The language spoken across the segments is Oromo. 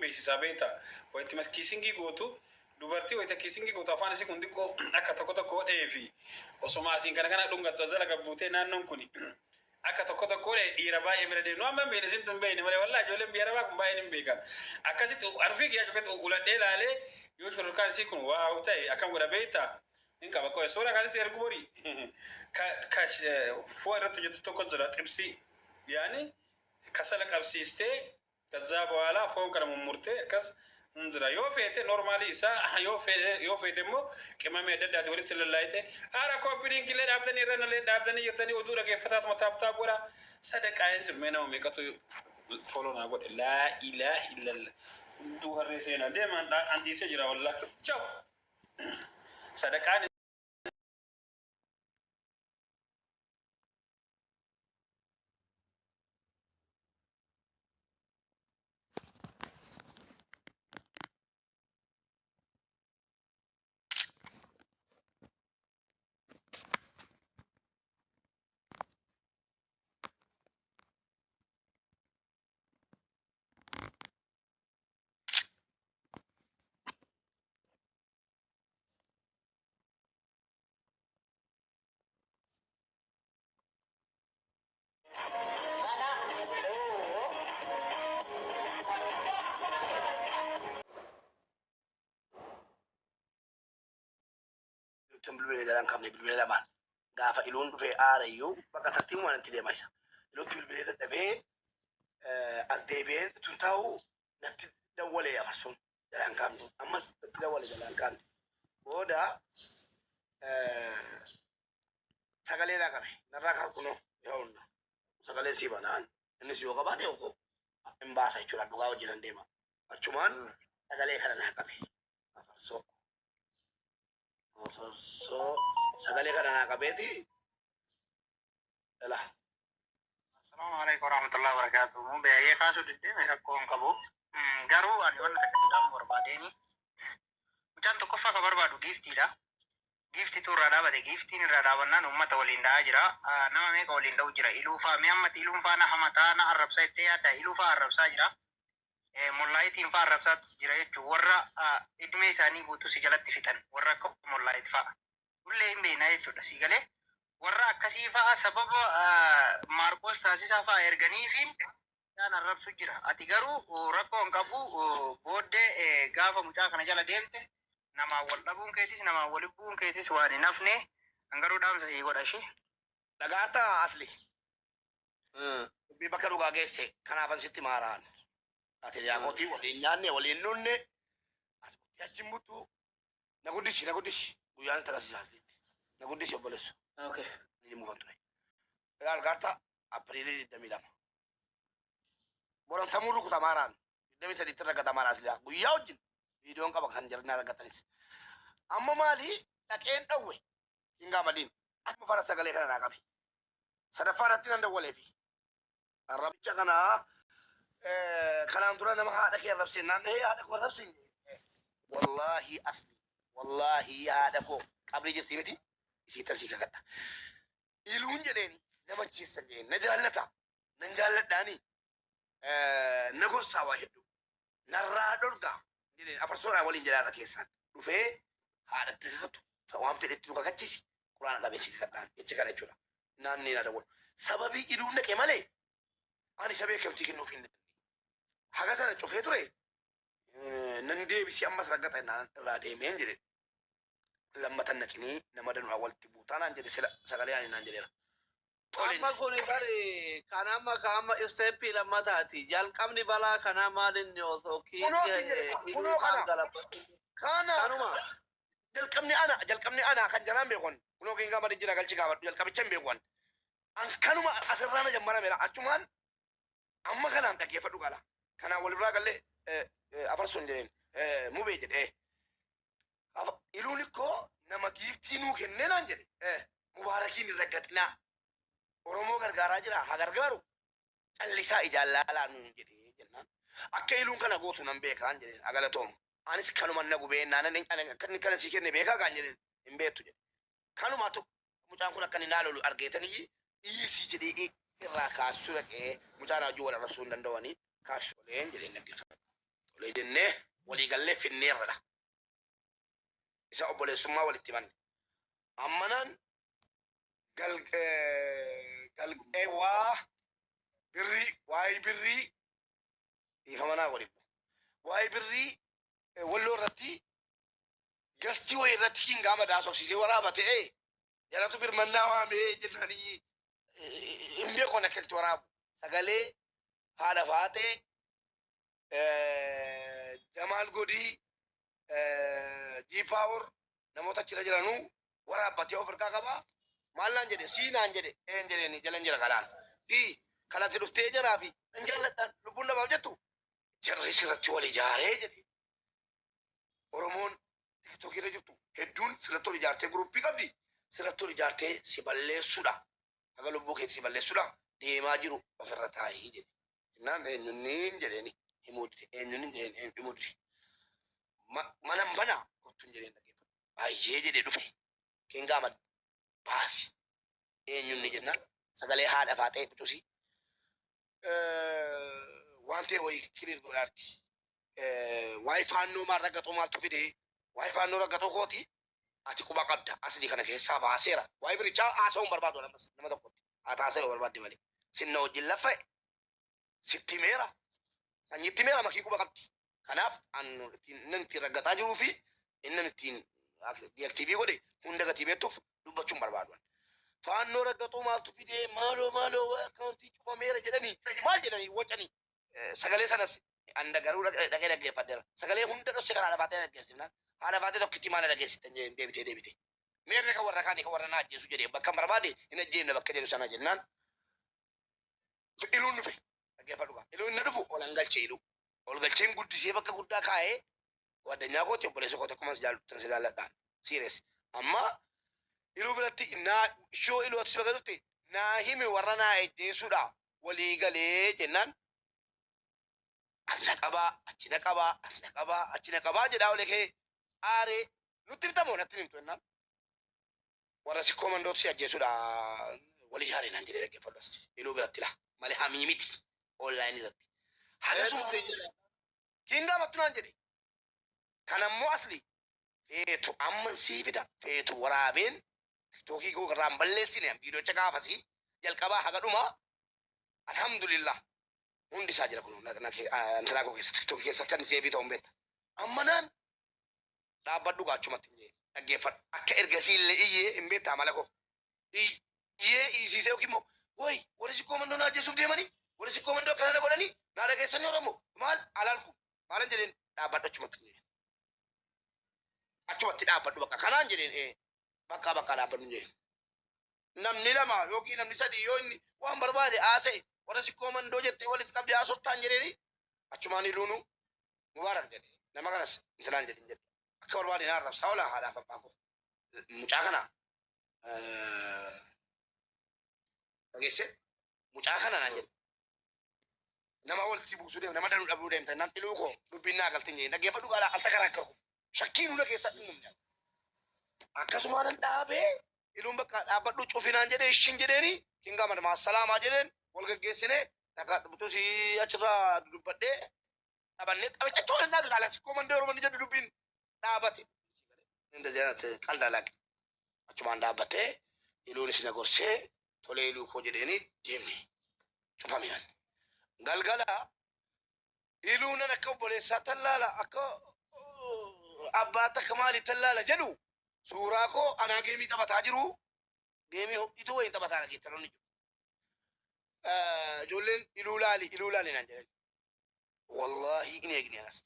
beeksisaa beekta. Wayita kissing gootu, dubartii wayita kissing gootu afaan isii kun xiqqoo akka tokko tokko hodhee fi osoma asiin kana kana dhungattu as jala gabbuutee naannoon kun akka tokko tokko hodhee dhiira baay'ee bira deemu. Nu amma hin beekne, isintu hin beekne malee, wallaahi ijoolleen biyya arabaa kun baay'een hin beekan. Akkasitti arfii kiyyaa cuqqetti uladhee ilaalee yoo shurrukaan isii kun wow ta'e akkam godha beekta? Hin qaba qoye suuraa kaasee si ergu borii ka ka foon irratti hojjetu tokko jira, xibsii yaani kasala qabsiistee kazzaa bawaalaa foon kana mummurtee akkas hin jira. Yoo feete normal isaa, yoo feete immoo qimamii adda addaati walitti lallaayite. Haara copy link illee dhaabdanii irra nalee dhaabdanii jirtanii oduu dhageeffataatuma tap tap godha. Sadaqaa hin jiru. Mee nama meeqatu follow naa godhe? Laa ilaaha illallah. Hunduu harree seenaa deemaan an dhiisee jira wallah. Ciao. Sadaqaan Tun bilbilee jalaan qabne, bilbilee lamaan. Gaafa iluun dhufee aara iyyuu bakka tartiibumaan itti deema isa. Iluutti bilbilee dadhabee as deebi'ee tun taa'u natti dawwalee afarsoon jalaan kaafne. Ammas natti dawwale, jalaan kaafne. Booda sagalee naa qabe. Narraa kaa kunoo yoo hunna. Sagalee sii banaan. Innis yoo qabaate yoo hin baasa jechuudha. Dhugaa wajjin hin deema. Achumaan sagalee kana naa qabe. Afarsoo. Afarsoo. Sagalee kana naa qabeeti. Ela. Assalamu alaikum warahmatullahi wabarakatuh. Mu baay'ee kaasuu diddeeme, rakkoo hin qabu. Garuu ani wanna takka sidhaamu barbaadeeni. Mucaan tokkoffaa ka barbaadu giiftiidha. Giiftitu irraa dhaabate. Giiftiin irraa dhaabannaan uummata waliin dha'aa jira. Nama meeqa waliin dha'u jira? Iluufaa. Mee ammatti iluun faana hamataa na arrabsaa jettee yaadda? Iluufaa arrabsaa jira. Mollaayitiin faa arrabsaa jira jechuun warra idmee isaanii guutuu si jalatti fixan, warra akka Mollaayit fa'a. Hullee hin beeknaa jechuudha. Sii galee, warra akkasii fa'a sababa Maarqoos taasisaa fa'a erganiifiin isaan arrabsu jira. Ati garuu rakkoo hin qabu. Booddee gaafa mucaa kana jala deemte namaan wal dhabuun keetis, namaan wal bu'uun keetis waan hin hafne. An garuu dhaamsa sii godha ishee. Dhagaartaa asli. Dubbii bakka dhugaa geesse kanaafan sitti maaraan. Ati yaakootii waliin nyaanne, waliin dhunne, as buttee achi hin buttu. Na guddisi, na guddisi, guyyaan itti agarsiisa asliitti. Na guddisi obboleessa. Okay. Ni mufa ture. Egaa argaarta Apiriilii 22. Borantamuu rukutamaaraan 23tti raggatamaadha asliyaa. Guyyaa wajjin viidiyoon qaba kan jarri na raggatanis. Amma maali dhaqeen dhawwe hingaa maliin akkuma fara sagalee kana naa qabe. Sadaffaa irratti nan dawwaleefi. Arrabicha kana kanaan dura nama haadha kee arrabseen naan dhahee, haadha koo arrabseen jedhe. Wallaahi asli, wallaahi haadha koo qabrii jirti miti, isii tarsii kakadha. Iluun jedheeni nama jeessan jedheen, na jaallata, nan jaalladhaani, na gorsaa, waa hedduu narraa dhorgaa jedheen. Afarsoodhaa waliin jedhaa irra keessaan dhufee haadhatti kakatu, waan fedhetti nu kakachiisi, quraana qabeessi kakadhaan jecha kana jechuudha. Naannee na dawwalu. Sababii iluun dhaqe malee ani isa beekamtii kennuuf hin dandeenye. Haga sana cufee ture, nan deebisee ammas raggata naan irraa deemeen jedhe. Lammatan naqinii nama danuudhaan walitti buutaa naan jedhe, sila sagalee ani naan jedheera. Toleen. Amma kuni bari kan amma ka amma step lammataati. Jalqabni balaa kanaa maal inni osoo Kunoo siin jedhe, kunoo kana. galabbatu. Kana. Kanuma. Jalqabni ana, jalqabni ana kan jaraan beekon. Kunoo geengaa mali jira, galchi gaafadhu, jalqabicha hin beekon. An kanuma asirraa na jammaramera achumaan amma kanaan dhaggeeffadhu qala. Kanaan wal biraa gallee afarsoon jedheen mubee jedhee. Iluun ikkoo nama giiftii nuu kennee naan jedhe, mubaarakiin hin raggaxinaa. Oromoo gargaaraa jira, haa gargaaru, callisaa ijaan laalaa nuun jedhee jennaan. Akka iluun kana gootu nan beekaan jedheen, agalatooma. Anis kanuma na gubee naanan akka inni kana sii kenne beekaa kaan jedheen, hin beektu jedhe. Kanumatu mucaan kun akka inni naa lolu argeetaniyyi dhiisii jedhee irraa kaasuu dhaqee, mucaan hojii wal arrabsuu hin danda'anii kaasuu toleen jedheen dhaggeeffadha. Tolee jennee. finneerradha. Isa obboleessummaa walitti manne. Ammanaan galqee waa birrii waa'ee birrii dhiifama naa godhi. Waa'ee birrii walloo irratti gastii wayii irratti hin gaama daasofsiisee waraaba ta'ee jalatu birmannaa waamee jennaanii hin beeku akka itti waraabu. Sagalee haadha faatee Jamaal Godii G-Power namoota achirra jiranuu waraabbatee of harkaa qaba. Maal naan jedhe sii naan jedhe een jedheeni jalan jira kalaan. Sii kanatti dhuftee jaraa fi nan jaalladhaan lubbuun namaaf jettu jarri sirratti wal ijaaree jedhe. Oromoon TikTokii irra jirtu hedduun sirratti wal ijaartee guruppii qabdi. Sirratti wal ijaartee si balleessuudha. Haga lubbuu keetti si balleessuudha. Deemaa jiru ofirra taa'ii jedhe. Jennaan eenyunniin jedheeni himuu dide. Eenyunniin jedheen himuu dide. Manan banaa kottuun jedheen dhaggeeffadhu. Baay'ee jedhee dhufe. Kingaa baasi. Eenyunni jennaan sagalee haadha faaxee qucusii. Waan ta'e wayii kiriir godhaarti. Waa'ee faannoo maal raggaxoo maaltu fide? Waa'ee faannoo raggaxoo kooti ati quba qabda. Asli kana keessaa baaseera. Waa'ee birichaa haasa'uun barbaadu ammas nama tokkotti. Haa taasa'uu barbaadde malee. Sinna wajjin laffa'e. Sitti himeera. Sanyitti himeera makii quba qabdi. Kanaaf an ittiin inni ittiin raggaxaa jiruu fi inni ittiin deactivate godhe hunda gatii beektuuf dubbachuun barbaadu. Faannoo raggaxoo maaltu fide maaloo maaloo akkaawuntii cufameera jedhanii maal jedhanii wacanii sagalee sanas anda garuu dhaqee dhaggeeffadheera. Sagalee hunda dhosse kan haadha faatee dhaggeessifnaan haadha faatee tokkitti maal dhaggeessittan jedheen deebitee deebite. Meerre kan warra kaanii kan warra na ajjeesu jedhee bakka hin barbaade hin ajjeefne bakka jedhu sana jennaan iluun dhufe dhaggeeffadhu gaa. Iluun inni dhufu ol galchee iluu. Ol galcheen guddisee bakka guddaa kaa'ee ጓደኛ kooti obboleessa kooti akkuma si jaallattan si jaalladhaan. Serious. Amma iluu biratti naa shoo iluu ati si bakka dhufte naa himi warra naa ajjeesuudha walii galee jennaan as na qabaa achi na qabaa as na qabaa achi na qabaa jedhaa olee kee aaree nutti himtamoo natti himtu jennaan warra si koomandootu si ajjeesuudha walii yaaree naan jedhee dhaggeeffadhu as iluu biratti laa malee hamii miti online irratti. Hagasuma kingaa mattu naan jedhe. Kanammoo asli feetu amma sii fida feetu waraabeen TikTokii koo irraan balleessine viidiyoocha gaafasii jalqabaa haga dhumaa alhamdulillah hundi isaa jira kun antanaa koo keessa TikTokii keessatti kan save ta'uun beekta. Amma naan dhaabbadhu gaachumatti hin jee dhaggeeffadhu akka ergasii illee iyyee hin beektaa mala koo iyyee hiisiisee yookiin immoo woy warri sikkoo mandoo na ajjeesuuf deemanii warri sikkoo mandoo akkana na godhanii naa dhageessanii Oromoo maal alaalku maalan jedheen dhaabbadhu achumatti hin jee achumatti dhaabbadhu bakka kanaan jedheen bakka bakka dhaabbadhu hin jee. Namni lama yookiin namni sadii yoo inni waan barbaade haasa'e warra sikkoo mandoo jettee walitti qabdee haasoftaan jedheeni achumaan iluunu mubaarak jedhe nama kanas intalaan jedhin jedhe akka barbaade na arrabsaa oolaa haadhaaf abbaa koo mucaa kana dhageesse mucaa kana naan jedhe nama walitti buusuu deema nama danuu dhabuu deemta naan iluu koo dubbiin naa galtee jedhe dhaggeeffadhu qaalaa alta karaa akka shakkiin hunda keessa dhumne akkasumaan nan dhaabee iluun bakka dhaabbadhu cufinaan jedhee ishiin jedheeni kingaa madama assalaamaa jedheen wal gaggeessinee takka butusii achirraa dubbadhee taphannee taphicha tola dhaabe qaalaa sikkoo mandee oromoo jedhu dubbiin dhaabate. Inda qalda laaqe achumaan dhaabbatee iluun isin gorsee tolee iluu koo jedheeni deemne cufame. Galgala iluunan akka obboleessaa tallaala akka abbaa takka maali tallaala jedhu suuraa koo anaa game taphataa jiru game ho'ituu wayiin taphataa dhageessanoonni jiru. Ijoolleen iluu laali iluu laali naan jedhan. Wallaahi hin eegne anas.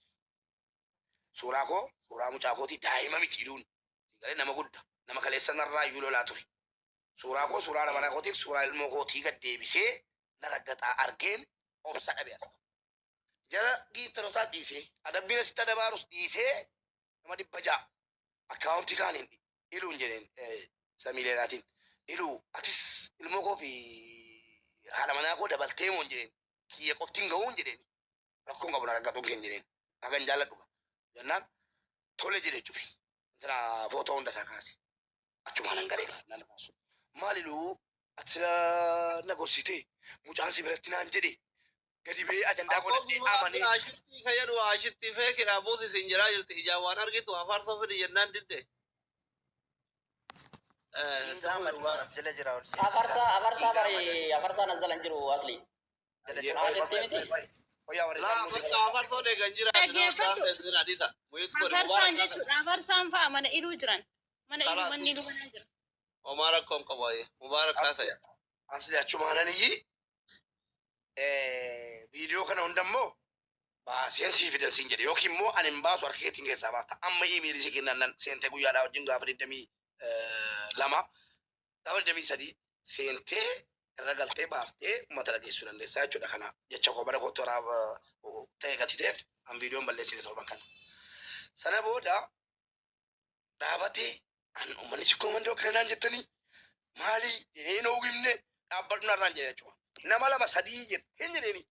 Suuraa koo suuraa mucaa kootii daa'ima miti iluun. Galee nama guddaa nama kaleessa narraa iyyuu lolaa ture. Suuraa koo suuraa nama kootiif suuraa ilmoo kootii gad deebisee na raggaxaa argeen obsa dhabe as. Jara giiftarotaa dhiisee adabbiin asitti adabaarus dhiisee nama 600 akkaawuntii kaaniin iluun jedheen samiileedhaatiin iluu atis ilmoo koo fi haadha manaa koo dabaltee moon jedheen kiyya qoftiin ga'uun jedheen rakkoon qabu na raggatuun keenya jedheen hagan jaalladhu jennaan tole jedhee cufe intala footoo hunda isaa kaase achumaan hangalee naan kaasu maal iluu ati na gorsitee mucaan si biratti naan jedhe. Gadi ba'ee ajandaa godhadhee amanee. Ashitti kan jedhu ashitti feekidha buuti isin jiraa jirti ijaan waan argitu afarsoo fidi jennaan didde. Kingaa Ahmad as jala jira ol seensisaa. Afarsaa afarsaa Kingaa bari Ahmad as afarsaan as jalan jiru asli. jala jira. Maal jettee miti? Wayyaa warri Laa naannoo bakka afarsoon eegan jira. Dhaggeeffadhu. Adisa. Muyit godhi Afarsaan mubaarak. jechuudha. Afarsaan fa'a mana iluu jiran. Mana iluu Kalaas. manni iluu banaa jira. Homaa rakkoon qabu ayye. Mubaarak taasise. Asli achumaan iyyi viidiyoo kana hundammoo baaseen sii fidan siin jedhe yookiin immoo ani hin baasu, harka keetiin keessaa baafta. Amma iimeelii si kennan nan seentee guyyaadhaa wajjin gaafa 22, gaafa 23 seentee irra galtee baaftee uummata dhageessuu dandeessaa jechuudha. Kana jecha koo bara kootti waraaba ta'e gatiteef an viidiyoon balleessine torban kana. Sana booda dhaabatee an uummanni si koomandoo kana naan jettanii maali jedhee hin oowwifne, dhaabbadhu narraan jedhe jechuudha. Nama lama sadii jetteen jedheeni.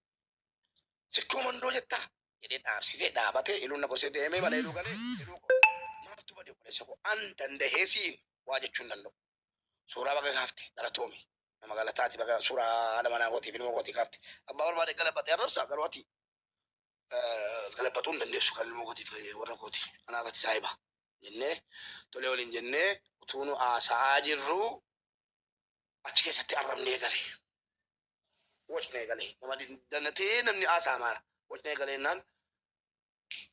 Sikkoo mandoo jettaa jedhee dhaabsisee dhaabatee iluun na gorsee deemee mana iluu galee iluu koo maaltu bade, obboleessa koo, an dandahee siin waa jechuu hin danda'u. Suuraa baga kaafte, galatoomi. Nama galataati, baga suuraa haadha manaa kootii fi ilma kootii kaafte. Abbaa barbaade galabatee arrabsa, garuu ati galabatuu hin dandeessu kan ilma kootii fi warra kootii. Kanaaf ati saahiba jennee tolee waliin jennee utuu nu haasa'aa jirru achi keessatti arrabnee gale. Wacnee galee. Nama danatee namni haasaa maara. Wacnee galeennaan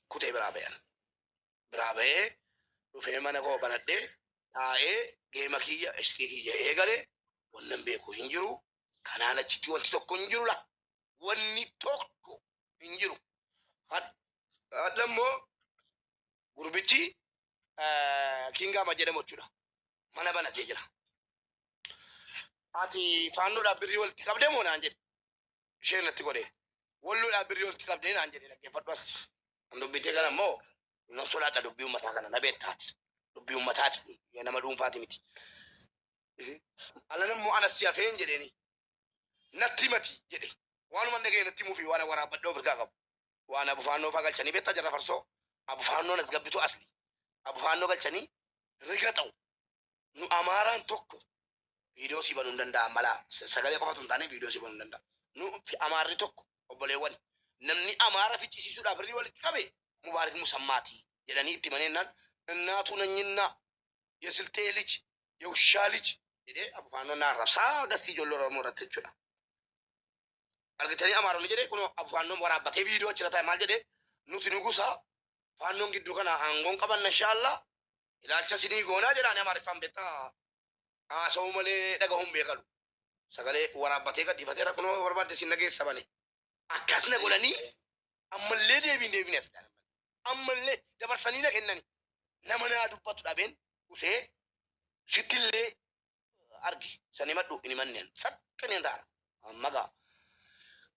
kutee biraa ba'an. Biraa ba'ee dhufee mana koo banadhee taa'ee geema kiyya ishqii kiyya eegale, wannan beeku hin jiru. Kanaan achitti wanti tokko hin jiru la. Wanni tokko hin jiru. Hadha immoo gurbichi Kingaama jedhamu jechuudha. Mana banatee jira. Ati faannoodhaaf birrii walitti qabdee moo naan jedhe. Isheen natti godhe. Walloodhaaf birrii walitti qabdee naan jedhe, dhaggeeffadhu as. An dubbitee kana immoo nan sodaadha, dubbii uummataa kana na beektaati. Dubbii uummataati kun nama dhuunfaati miti. Alan immoo anas si hafeen jedheeni. Natti himati jedhe. Waanuma dhagee natti himuufi waan waraabbadhee of irkaa qabu. Waan abufaannoo faa galchanii beektaa jarra farsoo. Abufaannoon as gabbitu asli. Abufaannoo galchanii riga ta'u. Nu Amaaraan tokko, viidiyoo sii banuu hin danda'a malaa sagalee qofatu hin taane viidiyoo sii banuu hin danda'a. Nu fi Amaarri tokko, obboleewwan, namni Amaara ficcisiisuudhaaf birrii walitti qabe Mubaarik Musammaati jedhanii itti maneennaan እናቱ ነኝና የስልጤ ልጅ የውሻ ልጅ jedhee abufaannoon na arrabsaa gastii ijoollee Oromoo irratti jechuudha. Argitanii Amaaronni jedhee kun abufaannoon waraabbatee viidiyoo achirra taa'e maal jedhee, nuti nugusa faannoon gidduu kana aangoon qabanna, inshaallaa ilaalcha sinii goonaa jedhaan. Amaariffaan beektaa, haasa'uu malee dhagahuun beekalu. Sagalee waraabbatee gadhiifateera, kunoo barbaadde sin nageessa bane. Akkas na godhanii ammallee deebiin deebiin as ammallee dabarsanii na kennani. Nama naa dubbatu dhabeen usee sittillee argi sani madhu hin himanneen saxxineen ta'a. Amma gaa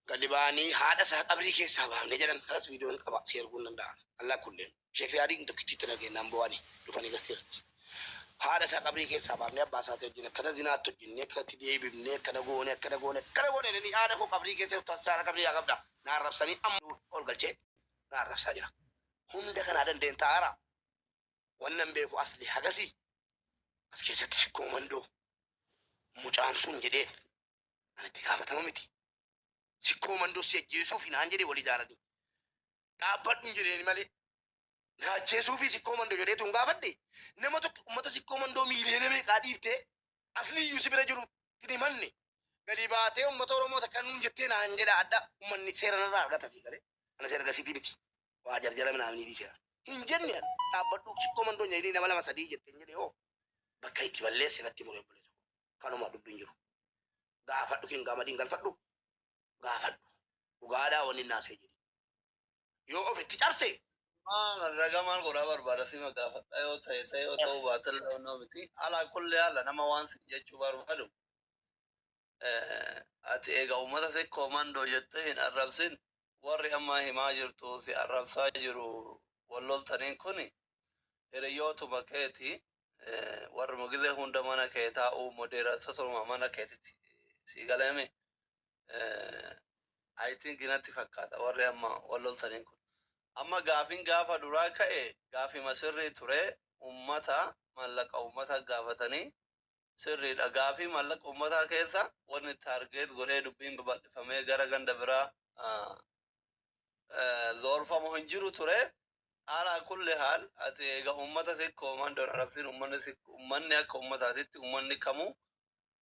gadi ba'anii haadha isaa qabrii keessaa baafnee jedhan, kanas viidiyoon qaba, si erguu hin danda'a. Allah kulleen sheekii adiin tokkittiitti nageenyaan bo'anii dhufanii gasteerti. Haadha isaa qabrii keessaa baafnee abbaa isaatii wajjin akkana zinaatti hojjennee akkanatti deebifnee akkana goone, akkana goone, akkana goone jedhanii haadha koo qabrii keessa haadha qabrii haa qabda na arrabsanii amma ol galchee na arrabsaa jira. Hunda kanaa dandeen taa'aara. Wannan beeku asli hagasii as keessatti sikkoo mandoo mucaan sun jedheef ani itti gaafatama miti. Sikkoo mandoo si ajjeesuuf naan jedhee walii ijaaranii. Dhaabbadhu hin jedheeni malee. Na ajjeesuufi sikkoo mandoo jedheetu hin gaafadhe. Nama tokko uummata sikkoo mandoo miiliyoona meeqaa dhiiftee asli iyyuu si bira jiru hin himanne. Gadi baatee uummata Oromoo takka nuun jettee naan jedha, adda uummanni seera narraa argata sii galee. Ana seera gasiitii miti. Waa jarjara minaamni seera. Hin jenne ani dhaabbadhu sikkoo mandoo jedhanii nama lama sadii jettee hin jedhe hoo bakka itti balleesse natti muree obboleessa koo. Kanuma dubbiin jiru. Gaafadhu kin gamadiin galfadhu. Gaafadhu. Dhugaadhaa wanni naasee jedhi. Yoo ofitti cabse Maal ragaa maal godhaa barbaada sima gaafadha yoo ta'e ta'e, yoo ta'uu baatellee onnoo miti. Alaa kulli haala nama waan sin jechuu barbaadu. Ati egaa uummata sikkoo mandoo jettee hin arrabsin, warri amma himaa jirtu si arrabsaa jiru walloltaniin kun hiriyootuma keeti, warri gizee hunda mana kee taa'uu modereessotuma mana keetitti si galame. I think natti fakkaata warri amma walloltaniin kun. Amma gaafin gaafa duraa ka'e gaafima sirrii ture, ummata mallaqa ummata gaafatanii sirriidha. Gaafii mallaqa ummataa keessa wanni target godhee dubbiin babal'ifamee gara ganda biraa Zoorfamu hin jiru ture. Alaa kulli haal, ati egaa ummata xiqqoo mandoon arabsiin, ummanni akka ummataatitti ummanni kamuu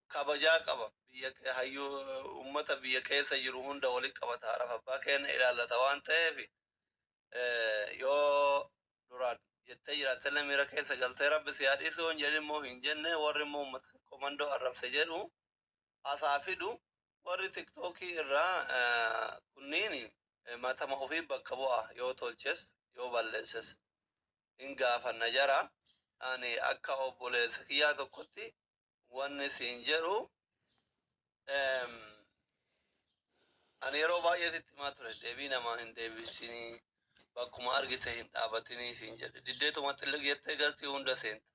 kabajaa qaba. Biyya hayyuu ummata biyya keessa jiru hunda walitti qabata. Haadhaaf abbaa keenya ilaallata waan ta'eef, yoo duraan jettee jiraattellee miira keessa galtee Rabbi si haa dhiisuu hin jedhin immoo hin jenne. Warri immoo ummata xiqqoo mandoo arrabse jedhu asaa fidu, warri TikTokii irraa kunniin matama ofii bakka bu'a. Yoo tolches yoo balleesses hin gaafanna jara. Ani akka obboleessa kiyyaa tokkotti wanni siin jedhu, ani yeroo baay'ee sitti himaa ture, deebii namaa hin deebisinii, bakkuma argite hin dhaabatinii siin jedhe. Diddeetuma xilliq jettee galtii hunda seenta.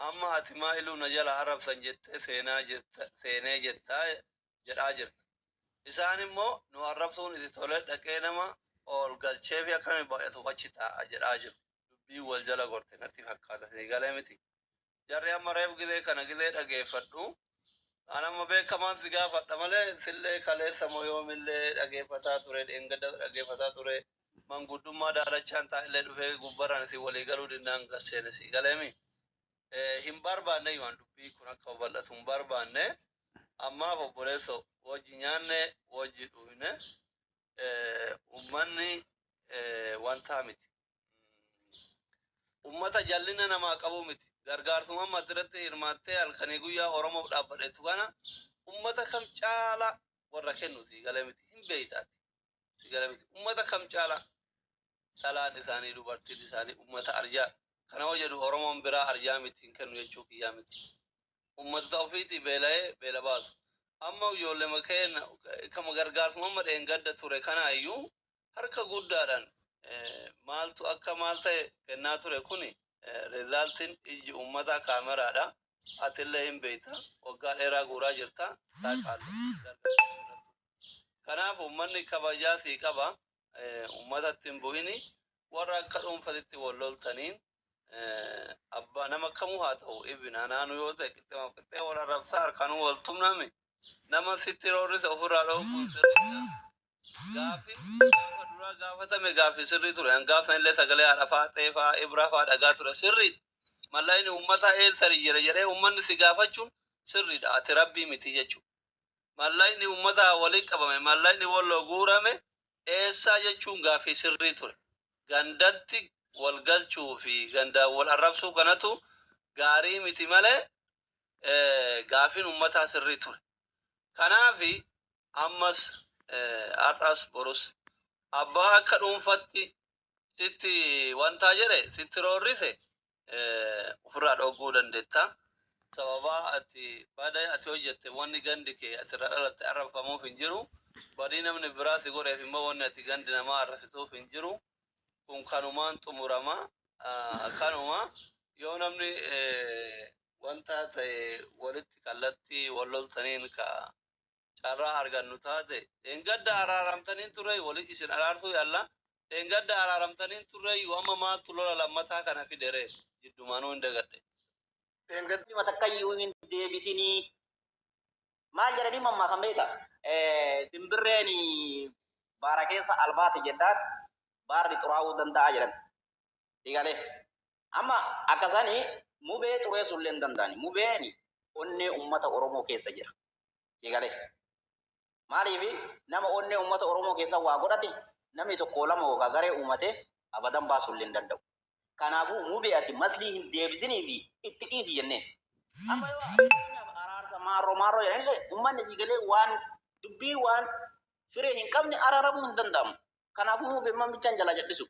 Amma ati maa iluu na jala arrabsan jettee seenaa jirta, seenee jettaa jedhaa jirta. Isaan immoo nu arrabsuun itti tole, dhaqee nama ol galchee fi akkami baay'atuuf achi taa'a jedhaa jiru. Dubbii wal jala gorte natti fakkaata. Sii galee miti? Jarri amma reef gizee kana gizee dhageeffadhu. An amma beekamaan si gaafadha malee, sillee kaleessa moo yoomillee dhageeffataa ture, dheengadda dhageeffataa ture. Manguddummaa daalachaan taa'illee dhufee gubbarraan isin walii galuu dinnaan gasseene. Sii galeemi? Hin barbaanne, waan dubbii kun akka babal'atu hin barbaanne. Ammaaf obboleesso, wajji nyaanne, wajji dhuyne, ummanni wantaa miti. Ummata jallina namaa qabu miti. Gargaarsuma amma irratti hirmaattee halkanii guyyaa Oromoof dhaabbadheetu kana ummata kam caala warra kennu, sii galee miti? Hin beeytaati. Sii galee miti? Ummata kam caala dhalaan isaanii, dubartiin isaanii ummata arjaa. Kana hoo jedhu Oromoon biraa arjaa miti, hin kennu jechuu kiyyaa miti. Ummata ofiitii beela'ee beela baasu. Amma ijoollee keenya kama gargaarsuma amma dheengadda ture kana iyyuu harka guddaadhaan maaltu akka maal ta'e kennaa ture. Kuni resultiin ijji uummataa kaameraadha. Atillee hin beekta. Waggaa dheeraa guuraa jirta. Kanaaf uummanni kabajaa sii qaba. Uummatatti hin bu'ini. Warra akka dhuunfatitti wal loltaniin, abbaa nama kamuu haa ta'u, ibin anaanu yoo ta'e, qixxeema qixxee wal arrabsaa harkaanuu wal tumname, nama sitti roorrise ofirraa dhoofuun sirriidha. Gaafii gaafa duraa gaafatame gaafii sirrii ture. Gaafa illee sagalee haadha faaxee faa ibraa faa dhagaa ture, sirriidha. Mallaqni uummataa eessa jira jedhee uummanni si gaafachuun sirriidha. Ati Rabbii miti jechuudha. Mallaqni uummataa walitti qabame, mallaqni walloo guurame eessaa jechuun gaafii sirrii ture. Gandatti wal galchuu fi gandaan wal arrabsuu kanatu gaarii miti malee gaafiin uummataa sirrii ture. Kanaafi ammas, har'as borus, abbaa akka dhuunfatti sitti wantaa jedhe, sitti roorrise ofirraa dhogguu dandeetta. Sababaa ati bada ati hojjette wanni gandi kee ati irraa dhalatte arrabfamuuf hin jiru. Badii namni biraa si godheef immoo wanni ati gandi namaa arrabsituuf hin jiru. Kun kanumaan xumurama. Kanuma yoo namni wanta ta'e walitti kallattii wal loltaniin ka carraa argannu taate, dheengadda araaramtaniin turre, wali isin araarsuu yalla. Dheengadda araaramtaniin turreeyyuu, amma maaltu lola lammataa kana fidere? Jiddumaanuu hin dagadhe. Dhima takkayyuu hin deebisinii. Maal jedhanii mammaakan beekta? Simbirreen baara keessa albaate jennaan baarri xuraa'uu danda'a jedhan. Digalee. Amma akkasanii Mubee xureessuu illee hin danda'ani. Mubeen onnee uummata Oromoo keessa jira. Digalee. Maaliif nama onnee uummata Oromoo keessa waa godhate namni tokko lama yookaan garee uumate abadan baasuu illee hin danda'u. Kanaafuu Mubee ati maslii hin deebisinii fi itti dhiisi jenneen. Amma yoo fakkeenyaaf araarsa maarroo maarroo jedhanillee, uummanni sii galee waan dubbii waan firee hin qabne araaramuu hin danda'amu. Kanaafuu Mubee mambichaan jalaa jal'isu.